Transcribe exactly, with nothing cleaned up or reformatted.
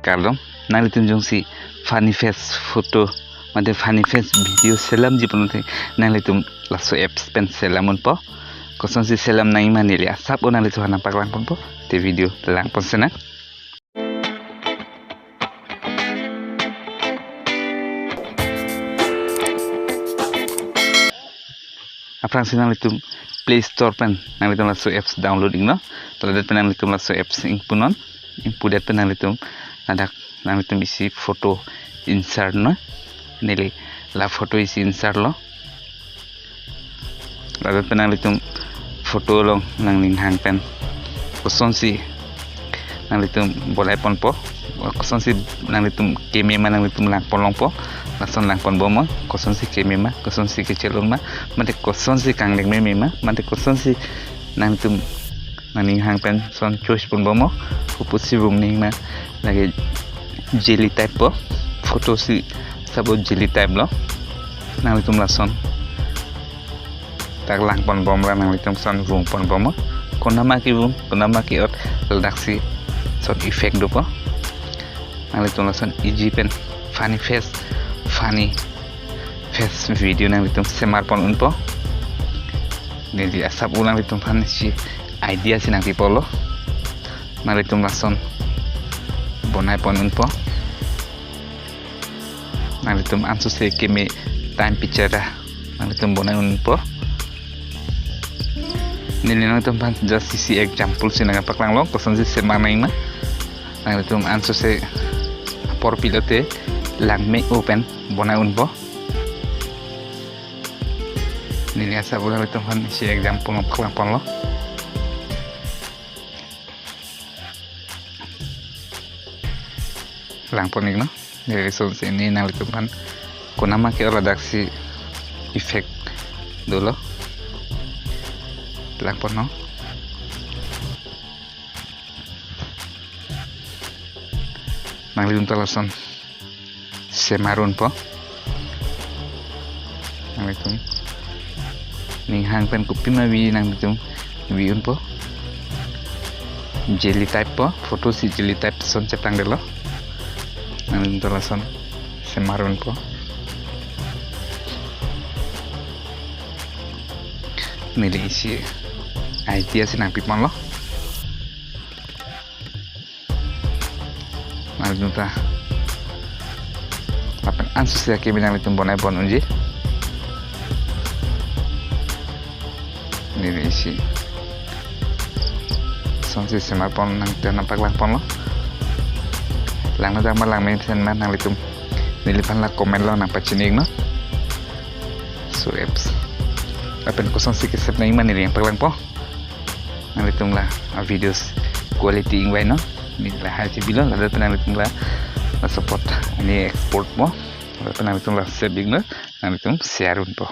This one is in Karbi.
Kardom, nanglitum jongsi funny face photo mate funny face video selamji pulote nanglitum laso apps pen selam unpo. Kosonsi selam nangji ma neli asap o nanglitum aphan nangpaklang ponpo. Te video lang pon senang. Aphrangsi nanglitum Play Store pen nanglitum laso apps download iknon. Ladak pen nanglitum laso apps ingpunon. Ingpudet pen nanglitum ladak nanglitum isi photo insert non. Neli la photo isi insert lo. Ladak pen nanglitum photo along nangning hang pen kosonsi nanglitum bonai ponpo, kosonsi nanglitum keme ma nanglitum lang pon longpo. Lason lang pon bom o, kosonsi keme ma, kosonsi kechelun ma, mate kosonsi kangdeng meme ma, mate kosonsi nanglitum nangning hang pen son choice pon bom o. Kopusi vung ning ma, lake jelly type po, photo si sabo jelly type lo. Nanglitum lason tak lang pon bom ra nanglitum son vung pon bom o. Konama kevung, konama ke-ot, ladaksi son effect dopo. Nanglitum lason iji pen funny face, funny face video nanglitum semar pon unpo. Neli asap o nanglitum aphan si idea si nangpipo lo. Nanglitum lason bonai pon unpo. Nanglitum ansose keme time picture ta nanglitum bonai unpo. Neli nanglitum aphan just isi example si nangpaklang long, kosonsi semar nangji ma. Nanglitum ansose apor pilote langme-o pen bonai unpo. Neli asap o nanglitum aphan isi example nangpaklang pon lo. Lang pon iknon. Neli sonsi ne nanglitum aphan konama ke-ot ladaksi effect dolo. Lang pon non. Nanglitum ta lason semar unpo. Nanglitum ning hang pen kopima vi nanglitum vi unpo. Jelly type po, photo si jelly type son cheplangdetlo. Nanglitum ta lason semar unpo. Neli isi idea si nangpi ponlo. Nanglitum ta lapen ansose keme nanglitum bonai pon unji. Neli isi sonsi semar pon nang, nangpaklang ponlo. Langno jang ma langme sen ma nanglitum neliphan la comment along nangpachini iknon. So apps lapen kosonsi kesep nangji ma neli nangpaklangpo. Nanglitum la a videos quality ingvainon. Neli lahai si bilo, ladak pen nanglitum la, la support ani export mo. Ladak pen nanglitum la save iknon, nanglitum share unpo.